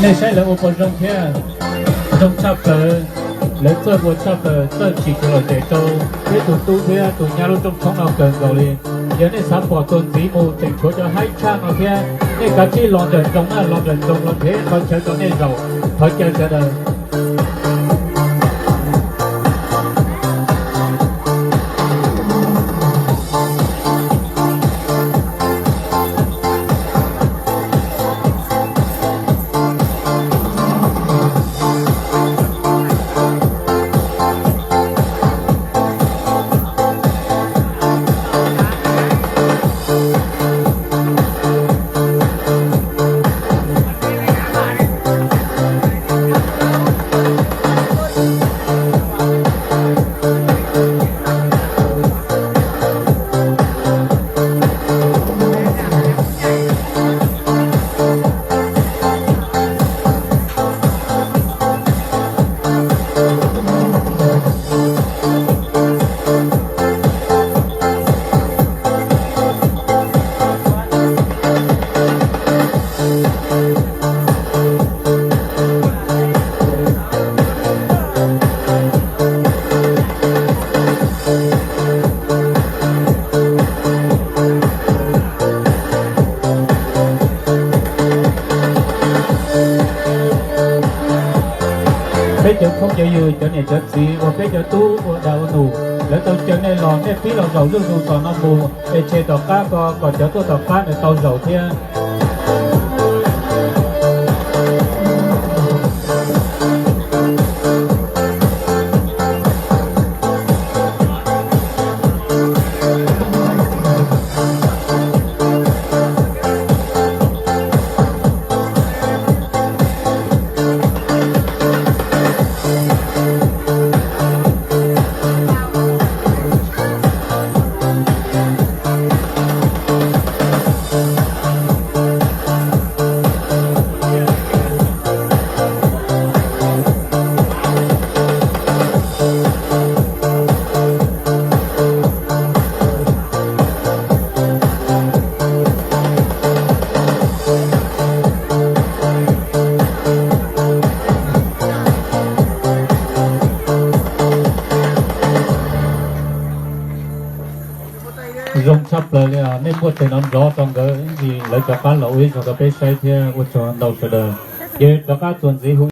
Nej saib lawv ua puas zoo thiab? Zoo tshaj plaws, lawv txawj ua tshaj plaws, txawj tsim txom lom zem rau peb tus tub thiab tus nyab lub rooj tshoob no kawg nkaus li. Yog nej xav pom txuas ntxiv mus tseem tshuav cov haib tshaj no thiab, nej kav tsij los nrawm nroos na, los nrawm nroos los nrhiav qhov chaw rau nej zaum. Thov caw sawv daws. Peb cov phooj cov ywg, cov niam cov txiv uas peb cov tub ua dag ua num, lawv tau caw nej los, nej pib los zaum zuj zus tom no mus es tshem tom qab ko kom cov tuaj tom qab nws tau zaum thiab. Zoo tshaj plaws li os, nej muaj tes no nrov rau nkawd ib ntsis, lawv rov qab los ua ib zaug rau peb saib thiab. Ua tsaug ntau sawv daws, ces rov qab txuas ntxiv hu